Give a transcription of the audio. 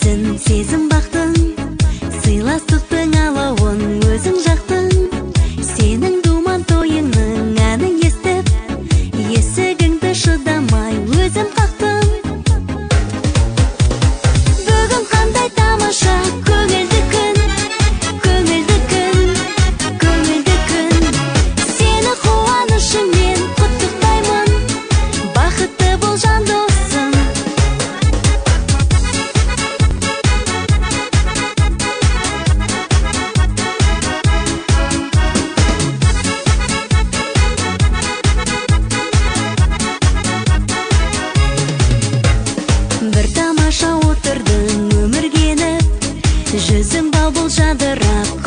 жемісін сезім бақтың, сыйластықтың алауын өзің жақтың. Сенің думан тойыңның әнін естіп, есігіңді шыдамай өзім қақтым. Бүгін қандай тамаша көңілді күн, көңілді күн, көңілді күн. Сені қуанышыңмен құттықтаймын, бақытты бол жан досым. Бір тамаша отырдың өмірге еніп, жүзің бал бұл жадырап.